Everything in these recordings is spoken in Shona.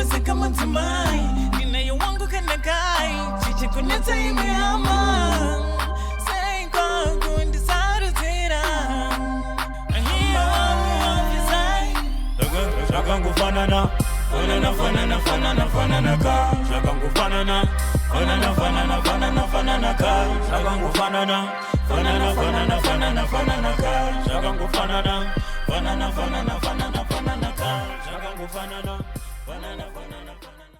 Wandiposeka mudzimai, ndinayo wangu kanakai, chichikunetsa imwe hama. Sei kwakundisarudzira, ahiya wangu wabvisai. Zvakangofanana, fanana, fanana, fanana, fanana ka. Zvakangofanana, fanana, fanana, fanana, fanana ka. Zvakangofanana, fanana, fanana, fanana, fanana ka. Zvakangofanana, fanana, fanana, fanana, fanana ka. Zvakangofanana, fanana, fanana, fanana.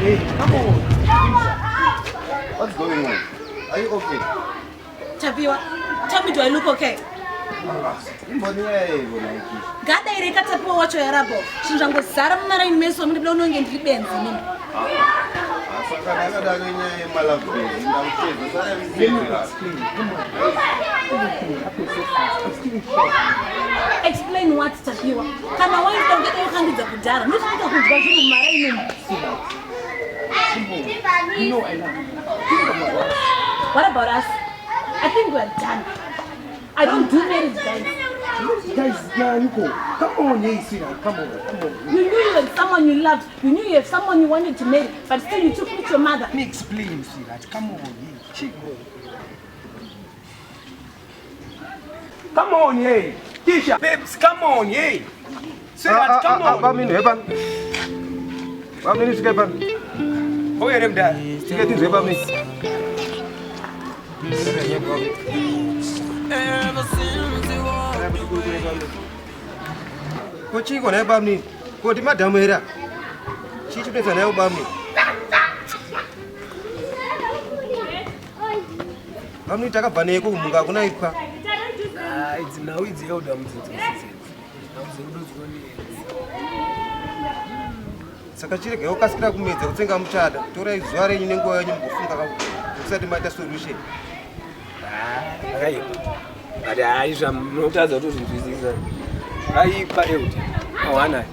Hey, come on. What's going on? Are you okay? Tapiwa, tell me do I look okay? Imboni yai bona iki. Ngadaire katapiwa wacho yarabo. Zvinhu zvangozara mumaraini meso ndibla unonge ndiri benzi inini. Saka ndakadaro inyaya yemalove base ndakucheza sara mupedzera. Explain what Tapiwa. Kana waida ungada wakangidza kudhara. Ndinofanira kunzwa zviri mumaraini umu. You know I love you. Think about us. What about us? I think we're done. I don't do marriage, guys. Guys, yeah, you go. Come on, hey, sweetheart. Come on, come on. You knew you had someone you loved. You knew you had someone you wanted to marry, but still you took me to your mother. Let me explain, sweetheart. Come on, hey, Chico. Come on, hey. Tisha, babes, come on, hey. Sweetheart, come on. Bamini, hey bam. Bamini svike pano. Uye nemudhara. Svike tinzwe bamini. Ever since you walked Ko chiko naye bamini? Ko ndi madhamu here? Chii chikunetsa naye bamini? Bamini takabva neiko kumhunga hakuna ipwa. Ah, idzi nhau idzi elder mudzinzwisise. Nhau dzerudo dzinonetsa. Saka chiregai kukasikira kumedza kutsenga muchada. Torai zuva renyu nenguva yenyu mumbofunga kusati maita solution. Akaipa. But hayi zvamunotadza kutozvinzwisisa. Aipa elder. Awana.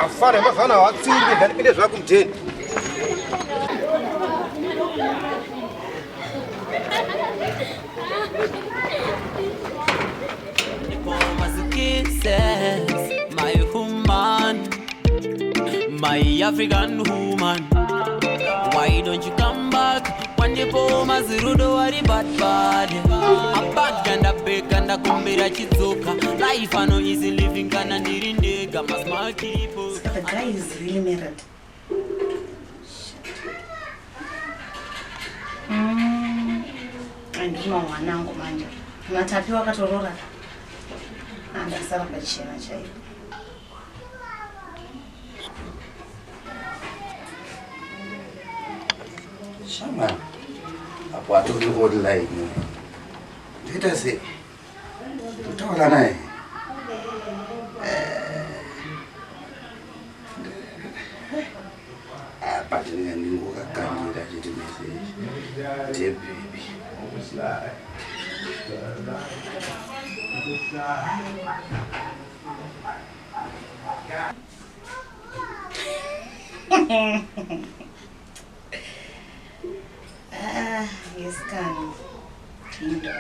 Afana mafana watsiurwe ndandipinde zvako mudheni. Kisses, my woman, my African woman. Why don't you come back? Wandipo mazirudo wari bad bad. A bad ganda big ganda kumbira chidzoka. Life ano easy living kana ndiri ndega. My small people. The guy is really married. Andina mwanangu manje. Natapiwa akatorora. Andasara pachena chaipo. Shama, apo atori online. Ndoita sei? Ndotaura naye. Apa ndinenge ndingokakandira chete message. Dear baby. Ah, yes kani. Tindo.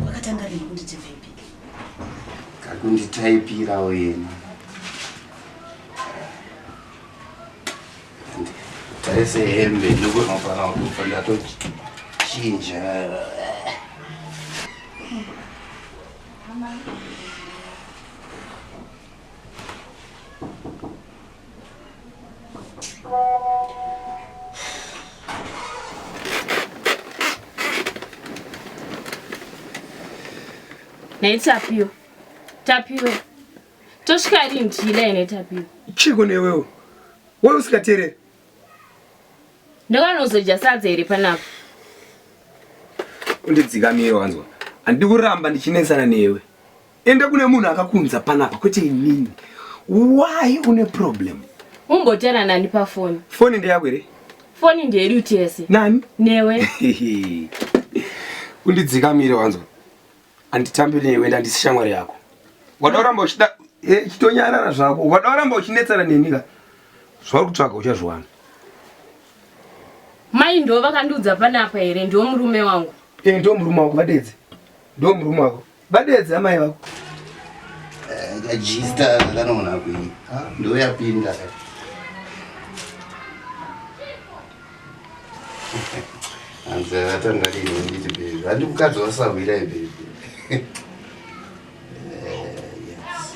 Kwakatanga rini kunditi baby? Kakunditaipirawo yena. Tarise hembe ndokunofanira kufa ndatochinja. Nei Tapiwa. Tapiwa. Tosvika rini tichida ine Tapiwa. Chiko newewo. Wewe usikateereri. Ndakanozodya sadza here panapa? Undidzikamire wanzwa. Handidi kuramba ndichinetsana newe. Enda kune munhu akakunza panapa kwete inini. Why une problem? Umbotera nani pafoni? Foni ndeyako here? Foni ndeyedu tese. Nani? Newe. Undidzikamire wanzwa. Handitambi newe ndandisi shamwari yako. Wada kuramba uchida chitonyarara zvako. Wada kuramba uchinetsana neni ka. Zvauri kutsvaga uchazviwana. Mai ndo vakandiudza panapa here ndiwo murume wangu? Eh, ndiwo murume wako vadedze. Ndiwo murume wako. Vadedze amai vako. Eh, kajista kanoona kui. Ndo yapinda. Hanzi akatanga lini nditi baby. Handi mukadzi wasahwira baby. Eh, yes.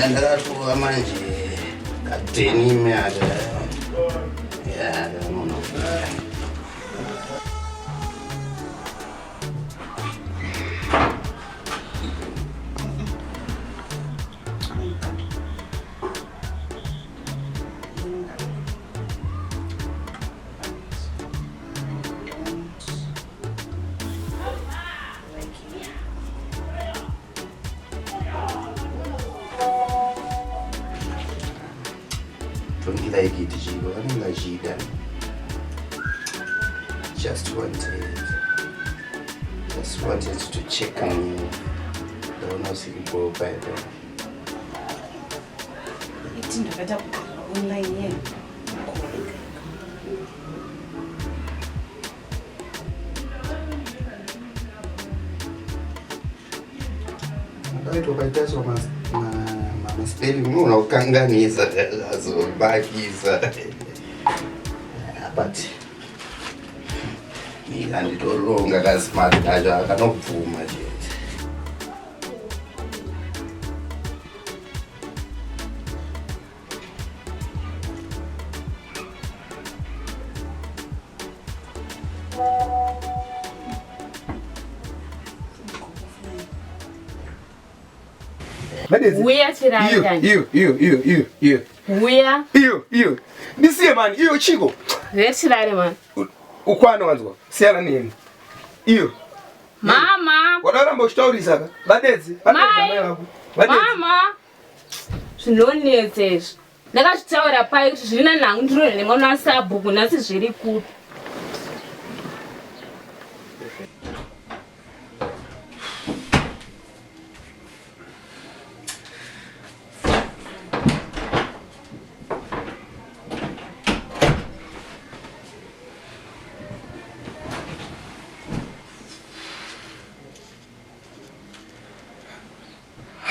Ndakatova manje kadenime aka ya kanoona Don't like it, Jigo. I don't like it. Just wanted to check on you. Don't know if you go by there. Iti ndakaita kugara online ye. Akaitwa kaitaiswa maspelling unoona kukanganisa azobakisa but mina nditoronga kasmart kacho akanobvuma chete. Huya chirari kani. Iyo, iyo, iyo, iyo, iyo. Huya. Iyo, iyo. Ndisiye mani, iyo chiko. Huya chirari mani. Ukwana wanzwa. Siyana neni. Iyo. Mama. Wadaramba uchitaurisa ka. Vadedzi, vadedzi amai vako. Vadedzi. Mama. Zvinonetsa izvi. Ndakazvitaura pai kuti zviri nanhangu ndiro nemwana wasabhuku nhasi zviri kupi.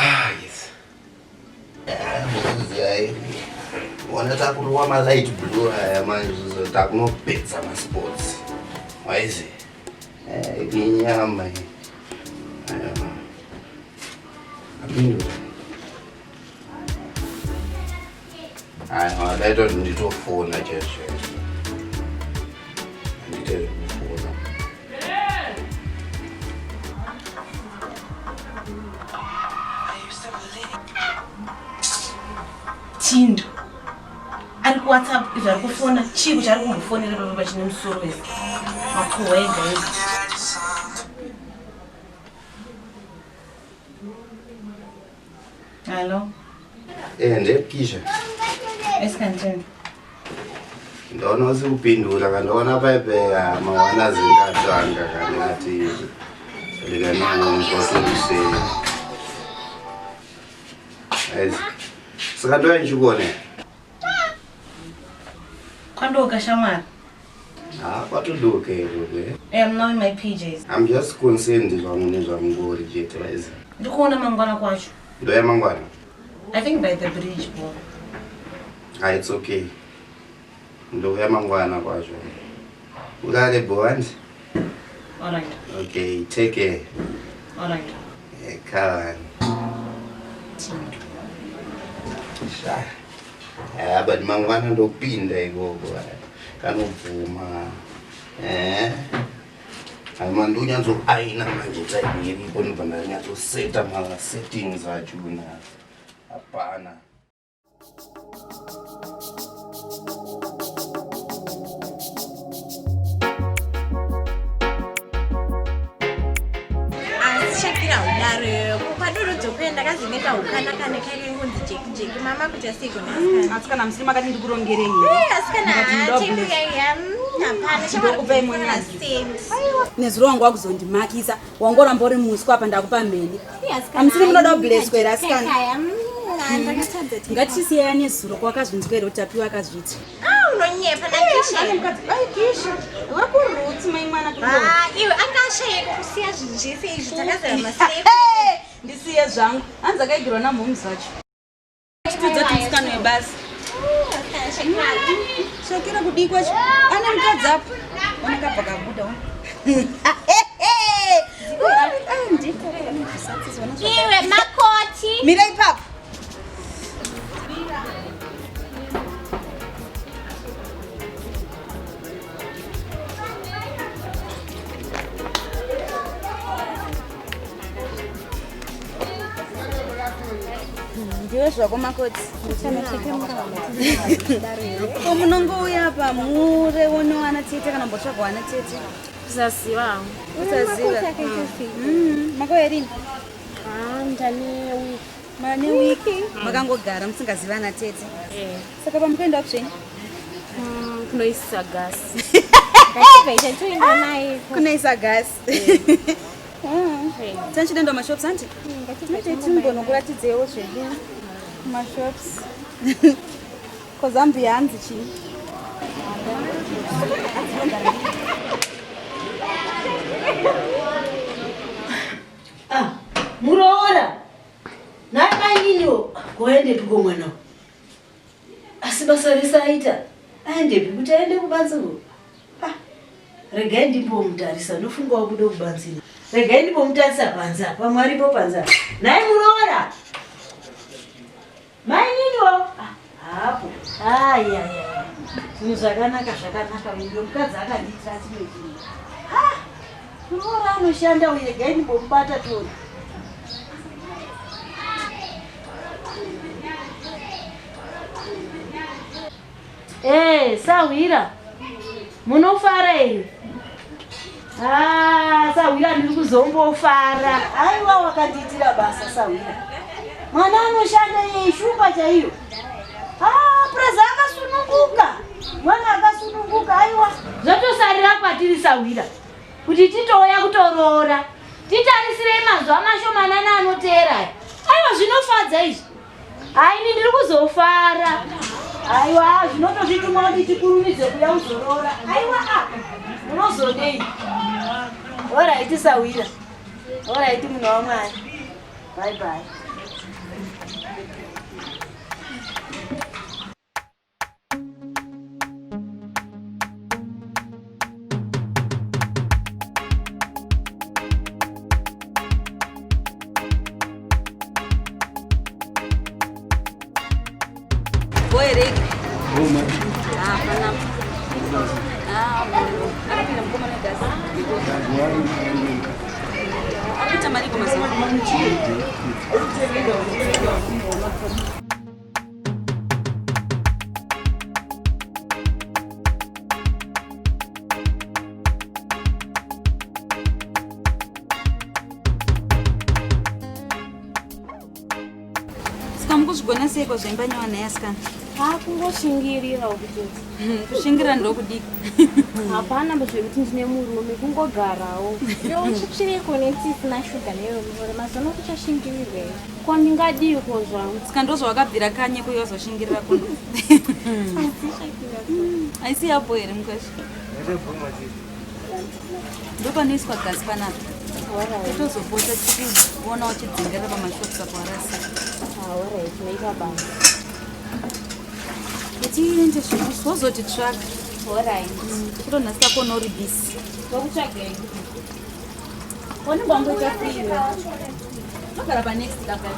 Ah, yes. Ona takurova malight blue aya manje takunopedza masports. Waizi? Eh, inyama iyi. Aya. Apindura. Aya, ndaita kuti nditofona chaizvo chaizvo. Handite zvekufona. Tindo ari kuwhatsapp izvo ari kufona chii kuti ari kumbofonera papa pachine musoro wese makuhwa ega ega. Hallo. Eh, ndepikisha. Esikantini. Ndaona usi kupindura kandaona paipeya mawana zingatanga kandikati ndikanongosorise. Saka ndoya ndichikuone. Kwandoka shamwari. Ah, kwatodoka ikoko. Eh, I'm now in my PJs. I'm just concerned zvangu nezvamungori chete guys. Ndikuona mangwana kwacho. Ndoya mangwana. I think by the bridge bro. Ah, it's okay. Ndoya mangwana kwacho. Urare bho handi? All right. Okay, take care. All right. Eh, kavani. Sha. Ah, but mangwana ndopinda ikoko. Kanobvuma. Eh. Ama ndonyatsoaina manje time iripo ndobva ndanyatsoseta masettings achona. Hapana. Shakira udaro iyoyo. Kwadoro kuenda kazineta ukana kane kake ngunzi jeki jeki. Mama kuti asiko na. Asikana musiri makati ndikurongerei. Eh, asikana chekuya hapana Ndokupai mwenyazi. Nezuro wangu wakuzondimakisa. Wangoramba uri muswa apa ndakupa mheni. Amusiri munoda kubleswa here asikana? Ngatichisiyana nezuro kwakazvinzwa here kuti Tapiwa akazviti. Ah, unonyepa nakisha. Ai Kisha, wakurutsi mai mwana kuto. Ah, iwe angashayeka kusiya zvinhu zvese izvi takazara masefu. Ndisiye zvangu. Hanzi akaigirwa namhoms vacho. Chitudza kuti musikana webasa. Shakira kudii kwacho? Ane mukadzi apo. Ona kabva kabuda ona. Iwe makoti. Mira ipapo. Ndiwe zvako makoti. Ko munongouya apa murewono ana tete kana mbotsvagwa ana tete? Kusaziva hangu. Kusaziva. Makauya rini? Ndane wiki. Mane wiki. Makangogara musingazivi ana tete. Saka pamukuenda kutsvenyu? Kunoisa gasi. Kunoisa gasi. Tanchidenda mashops anti? Tingonokuratidzewo zvedu mashops. Kozambia hanzi chii? Ah, muroora nhai maininiwo waendepiko mwana uyu? Asi basa rese aita aendepi kuti aende kubanziro? Ah, regai ndimbomutarisa ndofunga wabuda kubanziro. Regai ndimbomutarisa panze apa pamwe aripo panze apa. Nhai muroora maininiwo ah, haapo. Ayaya zvinhu zvakanaka zvakanaka uyu mukadzi akandiitira chimwe chinhu. Ah, muroora anoshanda uyu regai ndimbomubata tione. Eh, sahwira munofara here? Ah, sahwira ndiri kuzombofara. Aiwa wakandiitira basa sahwira. Mwana anoshanda iye ishumba chaiyo. Ah, preza akasununguka. Mwana akasununguka aiwa. Zvotosarira kwatiri sahwira kuti titouya kutoroora. Titarisirei mazuva mashomanana anoteera aya. Aiwa zvinofadza izvi. Haini ndiri kuzofara. Aiwa zvinotozvituma kuti tikurumidze kuya kuzoroora. Aiwa ah, munozodei? Oraiti sahwira. Oraiti munhu waMwari. Bye bye. Saka mukuzvigona seiko zvaimba newana yasikana? Hakungoshingirira ukutoti. Kushingirira ndokudiki. Hapana zvekuti ndine murume kungogarawo. Uchitsvireko netisina shuga neyo mazuva kuchashingirirwei. Ko ndingadiko zvangu. Saka ndozvawakabvira kanye kuyo wazoshingirira kuno. Haisi yapo here mukwasha? Ndopanoiswa gasi panapa. Totozopota tichikuona uchidzingerera pamashops apo arasi. Alright, maita basa. Tiende zvedu wozotitsvaga. Alright. Kutonhasi takona uri busy. Ndokutsvagei. Wanenge wangoita free iwe. Togara panext kaka.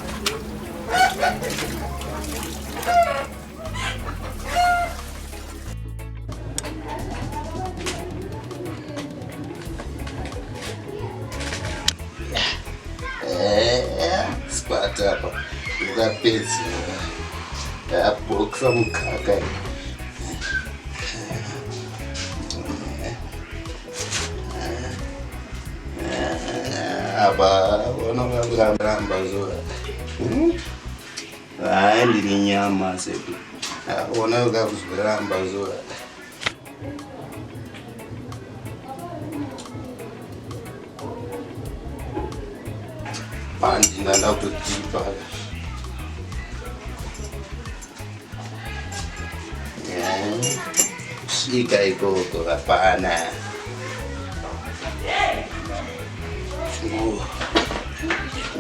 Squat apa ukapedza abhokisa mukaka apa Ona kuramba zuva. Hayi ndiri nyama sedu. Ona kuramba zuva. Manje ndanda kutotipa. Svika ikoko hapana.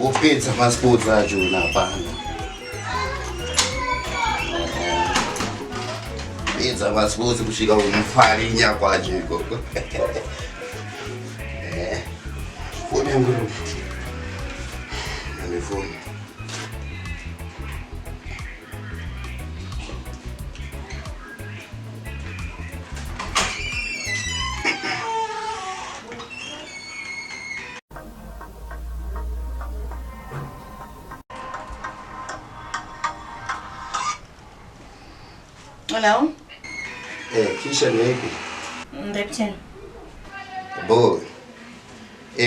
Wopedza masports acho hapana. Pedza masports kusvika kumufarinya kwacho ikoko. Foni yangu iri foni. Hello? Kisha ndeipi? Ndepchen. Bo.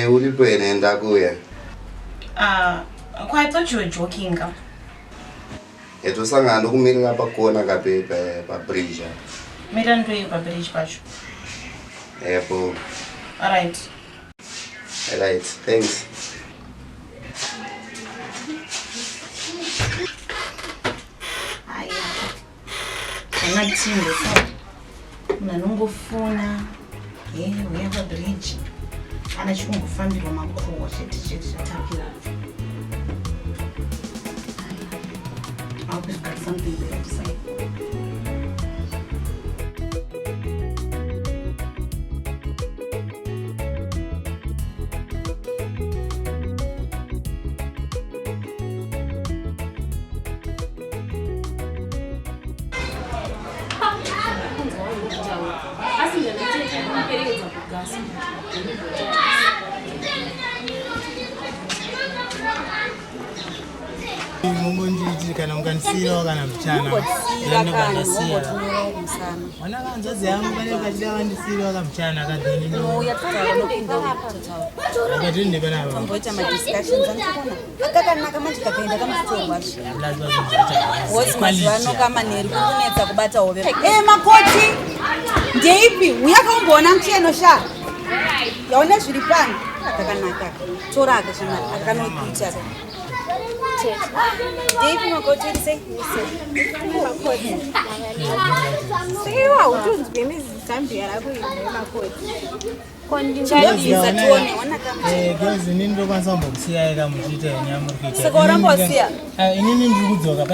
Uripo here ndakuuya. Ko I thought you were joking. Tosangana ndokumirira pakona kape pabridge. Mira ndoyo pabridge pacho. Bo. All right. Right, thanks. Aya. Kana tindo. Munhu anongofona. Uya pabridge. Ana chikungofambirwa makuhwa chete chete chatapira. I hope you've got something better to say. Asi ndanditeperekedza kugasa. Mungonditi kana mukandisiirawo kana muchana ndinobva ndasiya. Mwana kanzvadzi yangu pane vachida vandisiirawo kamuchana kadheni. Unouya totaura nopinda totaura. Akatini panapa. Tomboita madiscussions andikuona. Akakanaka manje kakaenda kamusitorwazvo. Wozi mazuva ano kamanheru kuri kunetsa kubata hove. Makoti ndeipi? Uya kaumboona mucheno sha. Yaona zviri pano. Kakanaka. Tora aka shamari. Aka kanokuita aka. Ndeipi makoti uri sei? Seiwa utunzwe mizambia rako iri makoti. Chimbobvisa tione. Ona kamucheno. Girls, inini ndokwanisa kumbokusiyai kamuchiita henyu amuri kuita. Saka waramba wasiya? Inini ndiri kudzoka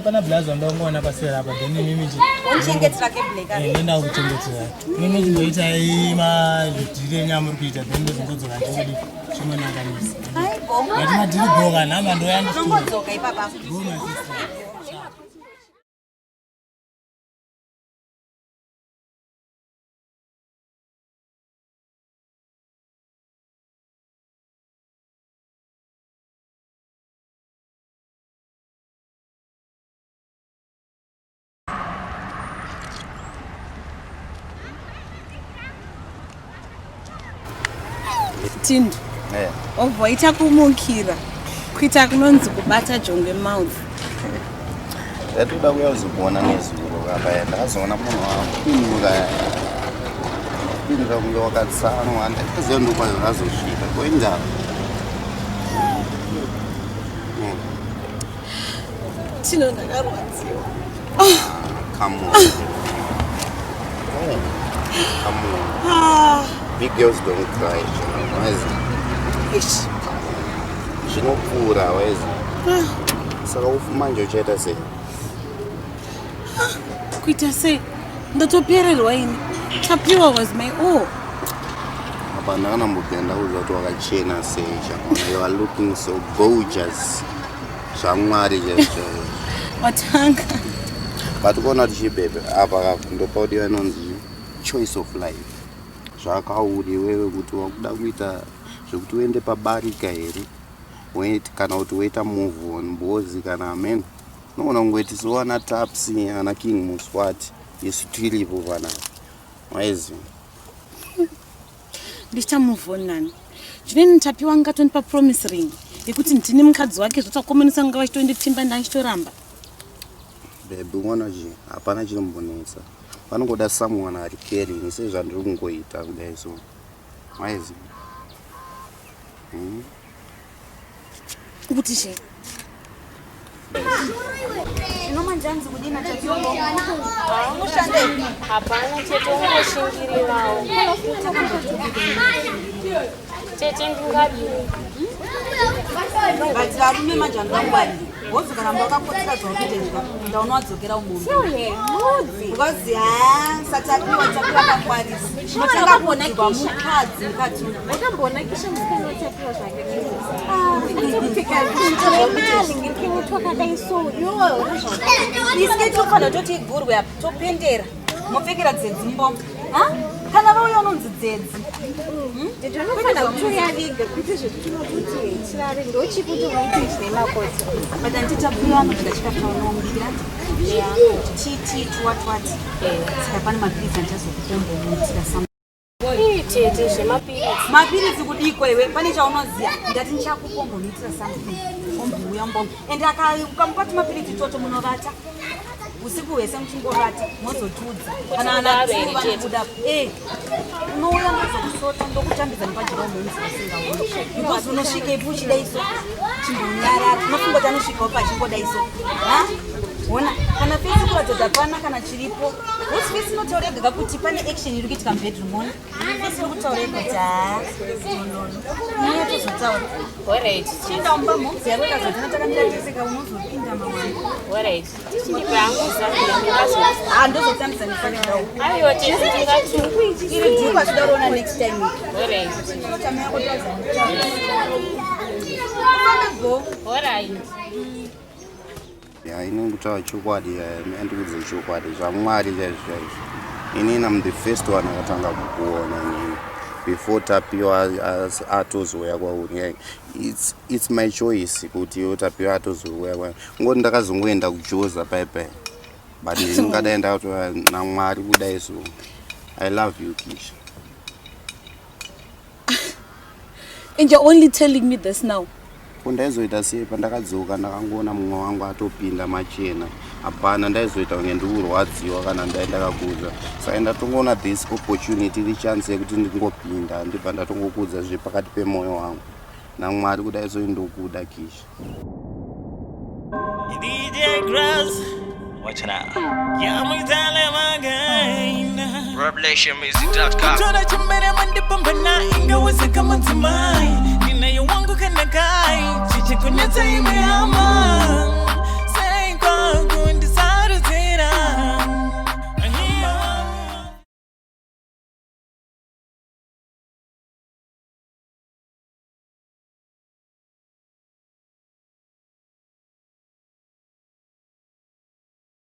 pana blazo wandangoona pasera apa then imimi Unichengetera keblack aka. Ndoenda kuchengetera. Imimi chimboitai madhiri enyu amuri kuita then ndozongodzoka ndingodi chingonanganisa. Aibo. Ngati madhiri bhoka nhamba ndoya Unongodzoka ipapa. Go my sister. Tindo. Obva waita kumukira kuita kunonzi kubata jongwe mouth. Ndatoda kuuya kuzokuona nezuro kapa ndakazoona munhu wapinduka pinduka kunge wakatsamwa ndakaziva ndokwazvakazosvika koindava. Tino ndakarwadziwa. Come on. Oh, come on. Big girls don't cry. Waizi. Ish. Zvinopfuura waizi. Saka manje uchaita sei? Kuita sei? Ndatopererwa ini. Tapiwa was my all. Apa ndakanambobvira ndakuziva kuti wakachena sei chamwana. You are looking so gorgeous. ZvaMwari chaizvo chaizvo. Watanga. But kuona kuti chibhebhe apa ndopaudiwa inonzi choice of life. Zvakauri iwewe kuti wakuda kuita zvekuti uende pabarika here kana kuti woita move on mbozi kana amen. Unoona kungoti so ana Tapsi ana King Muswati isu tiripo panapa. Waiziva. Ndicha move on nani? Chineni Tapiwa angatondipa promise ring yekuti ndini mukadzi wake zvotakomanisa nga vachitondipfimba ndachitoramba. Baby, unoona chi hapana chinombonetsa. Panongoda someone ari caring sezvandiri kungoita kudai so. Maizi. Kuti chii? Inomanjanzi kudini Tapiwa? Unoshanda ipi? Hapana tete, ungoshingirirawo. Tete ndingadini? But varume manje vanongwarira. Wozokaramba wakakotsira zvauri kuita ndaona wadzokera umomo. Because haa saTapiwa Tapiwa akangwarisa. Unotanga kuonekwa mukadzi mukadzi uyu. Wakamboona kisha musikana waTapiwa zvake. Atopfeka zvemali ngirikini twakadai so iwewe Iske tofanira toti igurwe apa topendera mopfekera dzedzi mboma. Ha? Kana vauya unonzi dzedzi. Ndinofanira kutoyaviga kuite zvetinototi tirare ndochikuti unoite chine makoti. But anditapiwa anodya chikafu chaunombira. Titi twatwati. Saka pane mapiritsi andichazokukombomuitira sam. Ii tete zvemapiritsi. Mapiritsi kudiko iwe pane chaunoziya ndati ndichakukombomuitira something ombouya mbombo and ukamupa tumapiritsi toto munovata usiku hwese muchingovata mozotudza kana ana Kuti two mudaro here vanobuda eh unouya ndozokusota ndokutambidza nepajira umunzi usingaoni because unosvika ipi uchidaiso chimbonyarara unofunga kuti anosvikawo pachingodaiso ha ona kana fesi kuratidza hapana kana chiripo wosi fesi inotaura yega kuti pane action iri kuitika mubedroom ona fesi iri kutaura yega kuti haa unoya tozotaura Alright. chienda mumba mhomzi yako ikazotana takamira tese ka unozopinda mawani Alright. Tichindipa hangu zvakuya. Ah, ndozotambisa nefanirawo Aiwa tete ndingati. iri dhuku achida kuona next time Alright. Ufambe go. Alright. Ya, ini kutaura chokwadi, andikuudze chokwadi zvaMwari chaizvo chaizvo. Inini am the first one akatanga kukuona inini before Tapiwa atozouya kwauri. Yeah, it's my choice kuti iwe Tapiwa atozouya kwauri. Ngoti ndakazongoenda kujoza paipai, but ndingadai ndakatova naMwari kudai so. I love you, Kisha. And you're only telling me this now. Ko ndaizoita sei? Pandakadzoka ndakangoona mumwe wangu atopinda machena. Hapana, ndaizoita kunge ndikurwadziwa kana ndai ndakakuudza. Saka ndatongoona this opportunity iri chance yekuti ndingopinda, ndibva ndatongokuudza zviri pakati pemwoyo wangu. NaMwari kudai so ndokuda, Kisha. DJ Grass, watch it out. Yeah, I'm tell him again. RevelationMusic.com. Kutora chembere mandipambana ingawezeka madzimai ndinayo wangu kanakai chichikunetsa imwe hama.